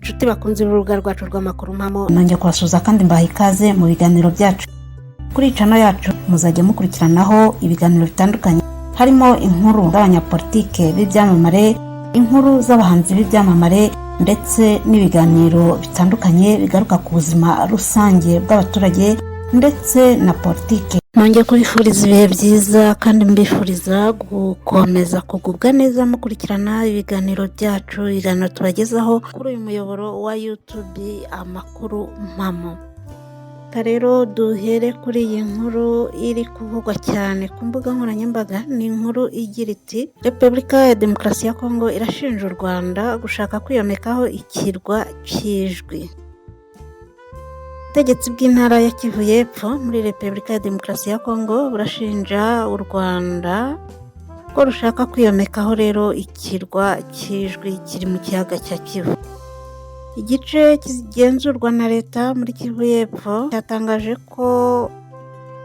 Inshuti bakunze urubuga rwacu rw'amakuru mpamo, nongeye kubasuhuza kandi mbaha ikaze mu biganiro byacu kuri channel yacu. Muzajya mukurikiranaho ibiganiro bitandukanye, harimo inkuru z'abanyapolitike b'ibyamamare, inkuru z'abahanzi b'ibyamamare, ndetse n'ibiganiro bitandukanye bigaruka ku buzima rusange bw'abaturage ndetse na politike. Nongeye kubifuriza ibihe byiza kandi mbifuriza gukomeza kugubwa neza mukurikirana ibiganiro byacu, ibiganiro tubagezaho kuri uyu muyoboro wa YouTube Amakuru Mpamo. Reka rero duhere kuri iyi nkuru iri kuvugwa cyane ku mbuga nkoranyambaga. Ni inkuru igira iti: "Repubulika ya Demokarasi ya Kongo irashinja u Rwanda gushaka kwiyomekaho ikirwa cy'Ijwi." Ubutegetsi bw'intara ya Kivu y'Epfo muri Repubulika ya Demokarasi ya Kongo burashinja u Rwanda ko rushaka kwiyomekaho rero ikirwa cy'Ijwi kiri mu kiyaga cya Kivu. Igice kigenzurwa na leta muri Kivu y'Epfo cyatangaje ko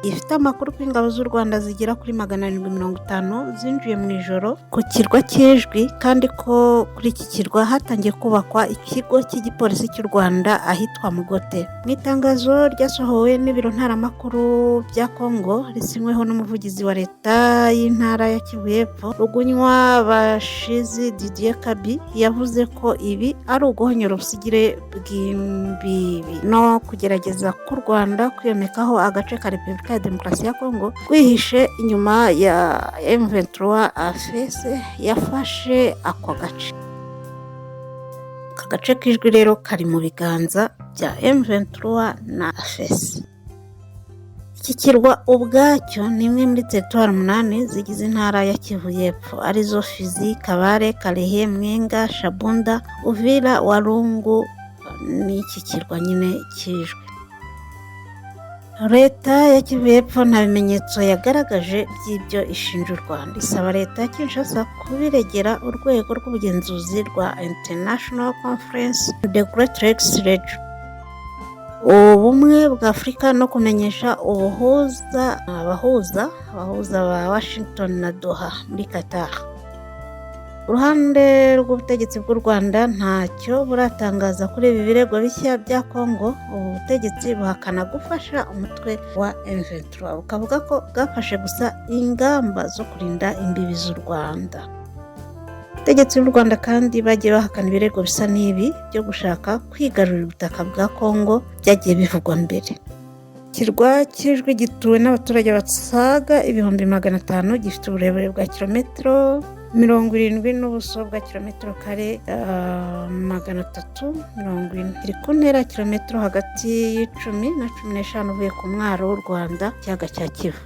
gifite amakuru ko ingabo z'u Rwanda zigera kuri 750 zinjiye mu ijoro ku kirwa cy'Ijwi, kandi ko kuri iki kirwa hatangiye kubakwa ikigo cy'igipolisi cy'u Rwanda ahitwa Mugote. Mu itangazo ryasohowe n'ibiro ntaramakuru bya Kongo, risinyweho n'umuvugizi wa leta y'intara ya Kivu y'Epfo, Rugunywa Bashizi Didier Kabi, yavuze ko ibi ari uguhonyora ubusigire bw'imbibi no kugerageza k'u Rwanda kwiyomekaho agace ka Repubulika ya Demokarasi ya Kongo rwihishe inyuma ya M23 AFC yafashe ako gace. Aka gace k'Ijwi rero kari mu biganza bya M23 na AFC. Iki kirwa ubwacyo ni imwe muri teritwari umunani zigize intara ya Kivu y'Epfo, arizo Fizi, Kabare, Kalehe, Mwenga, Shabunda, Uvira, Walungu n'iki kirwa nyine cy'Ijwi. Leta ya Kivu y'Epfo nta bimenyetso yagaragaje by'ibyo ishinja u Rwanda. Isaba leta ya Kinshasa kubiregera urwego rw'ubugenzuzi rwa International Conference on the Great Lakes Region, Ubumwe bwa Afurika, no kumenyesha ubuhuza abahuza ba Washington na Doha muri Qatar. Uruhande rw'ubutegetsi bw'u Rwanda ntacyo buratangaza kuri ibi birego bishya bya Congo. Ubu butegetsi buhakana gufasha umutwe wa M23, bukavuga ko bwafashe gusa ingamba zo kurinda imbibi z'u Rwanda. Ubutegetsi bw'u Rwanda kandi bagiye bahakana ibirego bisa n'ibi byo gushaka kwigarurira ubutaka bwa Congo byagiye bivugwa mbere. Ikirwa cy'Ijwi gituwe n'abaturage basaga 500,000, gifite uburebure bwa kilometero 70 n'ubuso bwa kilometero kare 340. Kiri ku ntera ya kilometero hagati y'10 na 15 uvuye ku mwaro w'u Rwanda, ikiyaga cya Kivu.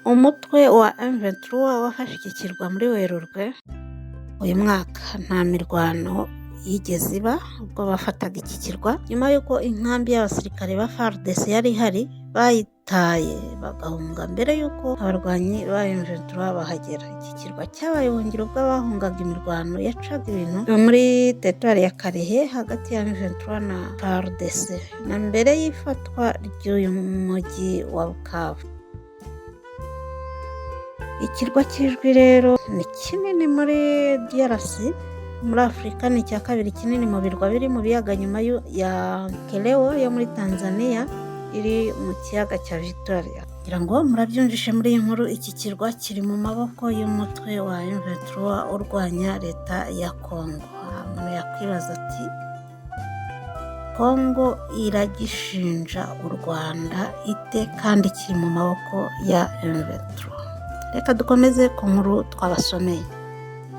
Umutwe wa M23 wafashe iki kirwa muri Werurwe uyu mwaka. Nta mirwano yigeze iba ubwo bafataga iki kirwa, nyuma y'uko inkambi y'abasirikare ba FARDC yari ihari bayitaye bagahunga mbere y'uko abarwanyi ba M23 bahagera. Iki kirwa cyabaye ubuhungiro bw'abahungaga imirwano yacaga ibintu muri teritwari ya Kalehe hagati ya M23 na FARDC na mbere y'ifatwa ry'uyu mujyi wa Bukavu. Ikirwa cy'Ijwi rero ni kinini muri DRC, muri Afurika ni icya kabiri kinini mu birwa biri mu biyaga, nyuma ya Ukerewe yo muri Tanzania iri mu kiyaga cya Victoria. Ngira ngo murabyumvishe muri iyi nkuru, iki kirwa kiri mu maboko y'umutwe wa M23 urwanya leta ya Congo. Umuntu yakwibaza ati: "Congo iragishinja u Rwanda ite kandi kiri mu maboko ya M23?" Reka dukomeze ku nkuru twabasomeye.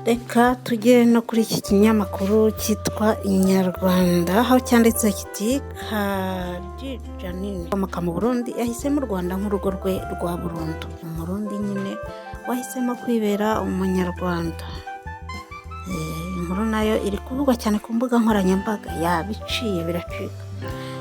Reka tujye no kuri iki kinyamakuru cyitwa Inyarwanda, aho cyanditse kiti: "Khadja Nin ukomoka mu Burundi yahisemo u Rwanda nk'urugo rwe rwa burundu." Umurundi nyine wahisemo kwibera umunyarwanda. Inkuru nayo iri kuvugwa cyane ku mbuga nkoranyambaga, yabiciye biracika.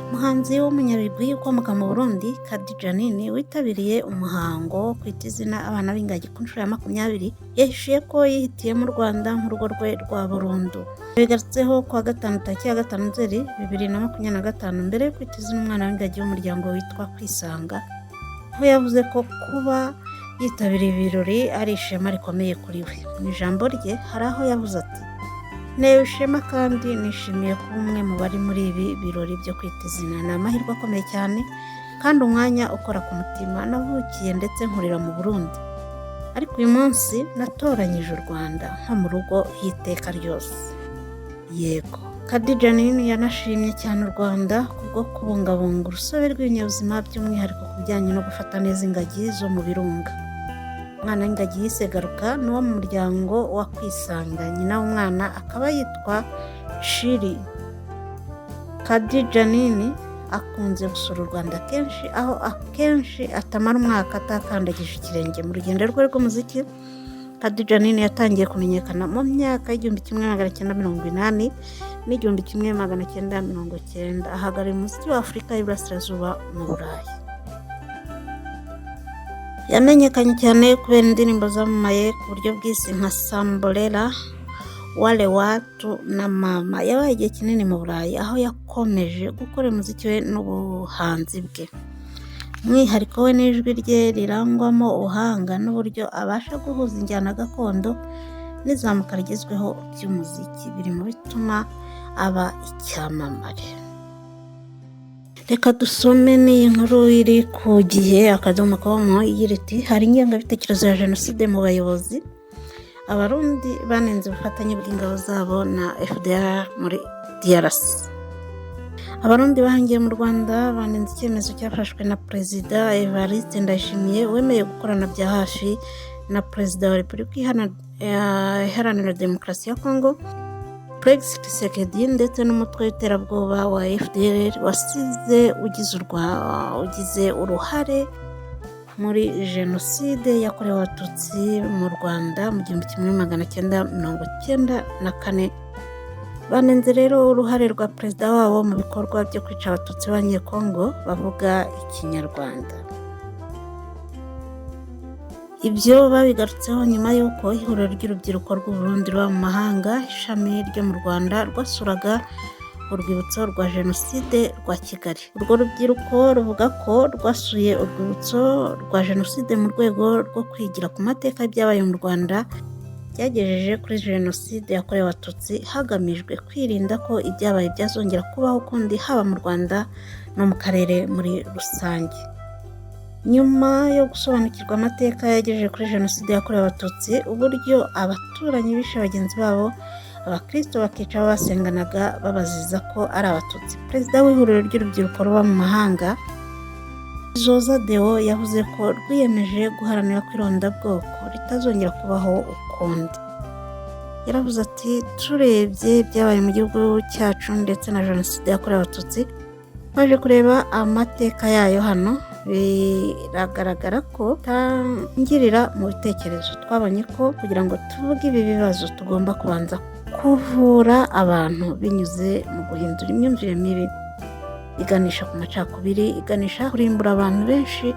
Umuhanzi w'umunyabigwi ukomoka mu Burundi, Khadja Nin, witabiriye umuhango wo kwita izina abana b'ingagi ku nshuro ya 20, yahishuye ko yihitiyemo u Rwanda nk'urugo rwe rwa burundu. Bigarutseho kuwa gatanu tariki ya 5 Nzeri 2025, mbere yo kwita izina umwana w'ingagi w'umuryango witwa Kwisanga, aho yavuze ko kuba yitabiriye ibirori ari ishema rikomeye kuri we. Mu ijambo rye hari aho yavuze ati: Ntewe ishema kandi nishimiye kuba umwe mu bari muri ibi birori byo kwita izina. Ni amahirwe akomeye cyane kandi umwanya ukora ku mutima. Navukiye ndetse nkurira mu Burundi, ariko uyu munsi natoranyije u Rwanda nko mu rugo h'iteka ryose. Yego." Khadja Nin yanashimye cyane u Rwanda kubwo kubungabunga urusobe rw'ibinyabuzima, by'umwihariko ku bijyanye no gufata neza ingagi zo mu birunga. Umwana w'ingagi yise Garuka ni uwo mu muryango wa Kwisanga, nyina w'umwana akaba yitwa Shiri. Khadja Nin akunze gusura u Rwanda kenshi, aho akenshi atamara umwaka atakandagije ikirenge mu rugendo rwe rw'umuziki. Khadja Nin yatangiye kumenyekana mu myaka y'1980 n'1990, ahagarariye umuziki wa Afurika y'Iburasirazuba mu Burayi. Yamenyekanye cyane kubera indirimbo zamamaye ku buryo bw'isi nka Sambolela, Wale Watu na Mama. Yabaye igihe kinini mu Burayi, aho yakomeje gukora umuziki we n'ubuhanzi bwe. Umwihariko we n'ijwi rye rirangwamo ubuhanga n'uburyo abasha guhuza injyana gakondo n'izamuka rigezweho by'umuziki biri mu bituma aba icyamamare. Reka dusome n'iyi nkuru iri ku Igihe.com, igira iti: "Hari ingengabitekerezo ya jenoside mu bayobozi. Abarundi banenze ubufatanye bw'ingabo zabo na FDLR muri DRC." Abarundi bahungiye mu Rwanda banenze icyemezo cyafashwe na Perezida Evariste Ndayishimiye, wemeye gukorana bya hafi na Perezida wa Repubulika Iharanira Demokarasi ya Kongo, Felix Tshisekedi, ndetse n'umutwe w'iterabwoba wa FDLR wasize ugize uruhare muri jenoside yakorewe Abatutsi mu Rwanda mu 1994. Banenze rero uruhare rwa perezida wabo mu bikorwa byo kwica Abatutsi b'Abanyekongo bavuga Ikinyarwanda. Ibyo babigarutseho nyuma y'uko ihuriro ry'urubyiruko rw'u Burundi ruba mu mahanga, ishami ryo mu Rwanda, rwasuraga urwibutso rwa jenoside rwa Kigali. Urwo rubyiruko ruvuga ko rwasuye urwibutso rwa jenoside mu rwego rwo kwigira ku mateka y'ibyabaye mu Rwanda byagejeje kuri jenoside yakorewe Abatutsi, hagamijwe kwirinda ko ibyabaye byazongera kubaho ukundi, haba mu Rwanda no mu karere muri rusange. Nyuma yo gusobanukirwa amateka yagejeje kuri jenoside yakorewe Abatutsi, uburyo abaturanyi bishe bagenzi babo, abakristo bakica abo basenganaga babaziza ko ari Abatutsi, perezida w'ihuriro ry'urubyiruko ruba mu mahanga, Zoza Deo, yavuze ko rwiyemeje guharanira ko irondabwoko ritazongera kubaho ukundi. Yaravuze ati: "Turebye ibyabaye mu gihugu cyacu ndetse na jenoside yakorewe Abatutsi, twaje kureba amateka yayo hano, biragaragara ko tangirira mu bitekerezo. Twabonye ko kugira ngo tuvuge ibi bibazo tugomba kubanza kuvura abantu binyuze mu guhindura imyumvire mibi iganisha ku macakubiri, iganisha kurimbura abantu benshi,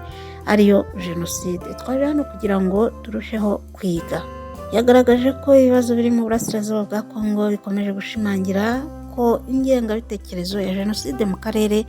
ariyo jenoside. Twaje hano kugira ngo turusheho kwiga." Yagaragaje ko ibibazo biri mu burasirazuba bwa Kongo bikomeje gushimangira ko ingengabitekerezo ya jenoside mu karere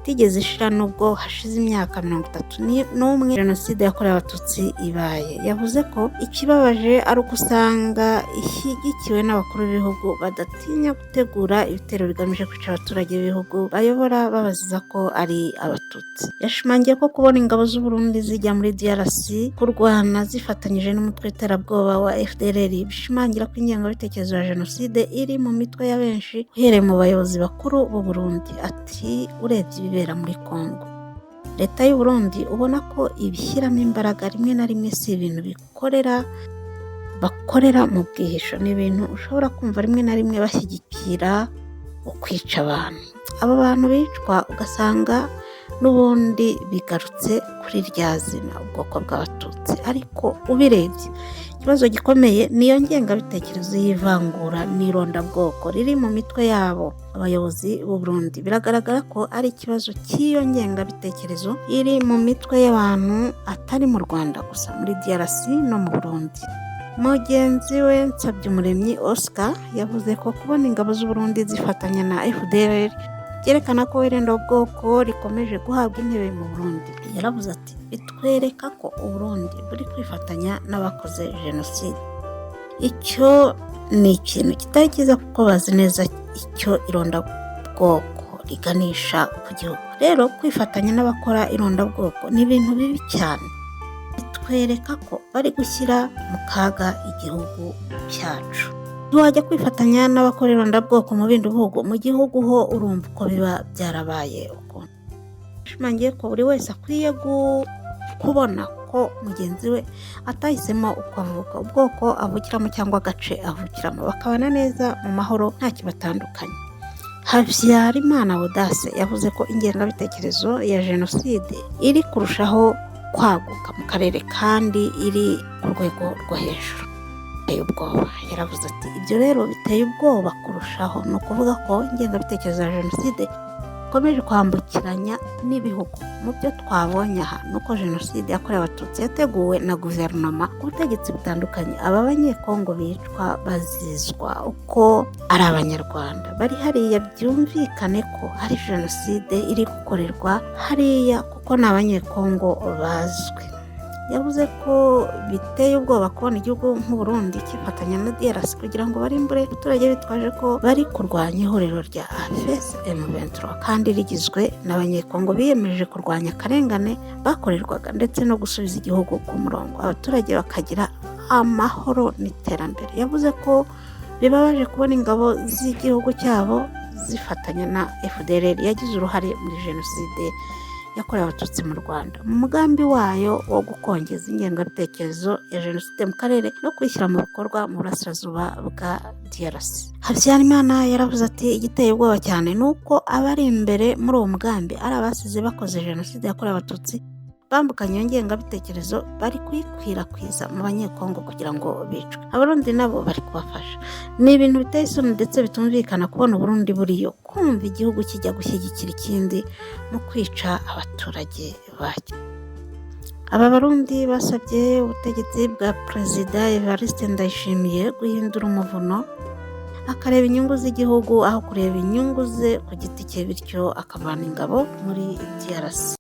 itigeze ishira, nubwo hashize imyaka 31 jenoside yakorewe Abatutsi ibaye. Yavuze ko ikibabaje ari uko usanga ishyigikiwe n'abakuru b'ibihugu badatinya gutegura ibitero bigamije kwica abaturage b'ibihugu bayobora babaziza ko ari Abatutsi. Yashimangiye ko kubona ingabo z'u Burundi zijya muri DRC kurwana zifatanyije n'umutwe w'iterabwoba wa FDLR bishimangira ko ingengabitekerezo ya jenoside iri mu mitwe ya benshi, uhereye mu bayobozi bakuru b'u Burundi. Ati: "Urebye ibibera muri Congo, leta y'u Burundi ubona ko ibishyiramo imbaraga. Rimwe na rimwe si ibintu bakorera mu bwihisho, ni ibintu ushobora kumva rimwe na rimwe bashyigikira ukwica abantu. Abo bantu bicwa ugasanga n'ubundi bigarutse kuri rya zina, ubwoko bw'Abatutsi. Ariko ubirebye, ikibazo gikomeye niyo ngengabitekerezo y'ivangura n'irondabwoko riri mu mitwe yabo, abayobozi b'u Burundi. Biragaragara ko ari ikibazo cy'iyo ngengabitekerezo iri mu mitwe y'abantu, atari mu Rwanda gusa, muri DRC no mu Burundi." Mugenzi we Nsabye Oscar yavuze ko kubona ingabo z'u Burundi zifatanya na FDLR byerekana ko irondabwoko rikomeje guhabwa intebe mu Burundi. Yaravuze ati: "Bitwereka ko u Burundi buri kwifatanya n'abakoze jenoside. Icyo Ni ikintu kitari cyiza kuko bazi neza icyo irondabwoko riganisha ku gihugu. Rero kwifatanya n'abakora irondabwoko ni ibintu bibi cyane, bitwereka ko bari gushyira mu kaga igihugu cyacu. Ntiwajya kwifatanya n'abakora irondabwoko mu bindi bihugu, mu gihugu ho urumva uko biba byarabaye ukuntu. Yashimangiye ko buri wese akwiye kubona ko mugenzi we atahisemo uko avuka, ubwoko avukiramo cyangwa agace avukiramo, bakabana neza mu mahoro nta kibatandukanye. Habyarimana Audace yavuze ko ingengabitekerezo ya jenoside iri kurushaho kwaguka mu karere kandi iri ku rwego rwo hejuru. Biteye ubwoba. Yaravuze ati: "Ibyo rero biteye ubwoba kurushaho, ni ukuvuga ko ingengabitekerezo ya jenoside ikomeje kwambukiranya n'ibihugu. Mu byo twabonye aha ni uko jenoside yakorewe Abatutsi yateguwe na guverinoma ku butegetsi butandukanye. Aba Banyekongo bicwa bazizwa uko ari Abanyarwanda bari hariya, byumvikane ko ari jenoside iri gukorerwa hariya kuko ni Abanyekongo bazwi." Yavuze ko biteye ubwoba kubona igihugu nk'Uburundi cyifatanya na DRC kugira ngo barimbure abaturage bitwaje ko bari kurwanya ihuriro rya AFC M23 kandi rigizwe n'Abanyekongo biyemeje kurwanya akarengane bakorerwaga ndetse no gusubiza igihugu ku murongo, abaturage bakagira amahoro n'iterambere. Yavuze ko bibabaje kubona ingabo z'igihugu cyabo zifatanya na FDLR yagize uruhare muri jenoside yakorewe Abatutsi mu Rwanda mu mugambi wayo wo gukongeza ingengabitekerezo ya jenoside mu karere no kuyishyira mu bikorwa mu burasirazuba bwa DRC. Habyarimana yaravuze ati: "Igiteye ubwoba cyane ni uko abari imbere muri uwo mugambi ari abasize bakoze jenoside yakorewe Abatutsi, bambukanye iyo ngengabitekerezo, bari kuyikwirakwiza mu Banyekongo kugira ngo bicwe. Abarundi nabo bari kubafasha. Ni ibintu biteye isoni ndetse bitumvikana kubona Uburundi buriyo, kumva igihugu kijya gushyigikira ikindi mu kwica abaturage bacyo." Aba Barundi basabye ubutegetsi bwa Perezida Evariste Ndayishimiye guhindura umuvuno, akareba inyungu z'igihugu aho kureba inyungu ze ku giti cye, bityo akavana ingabo muri DRC.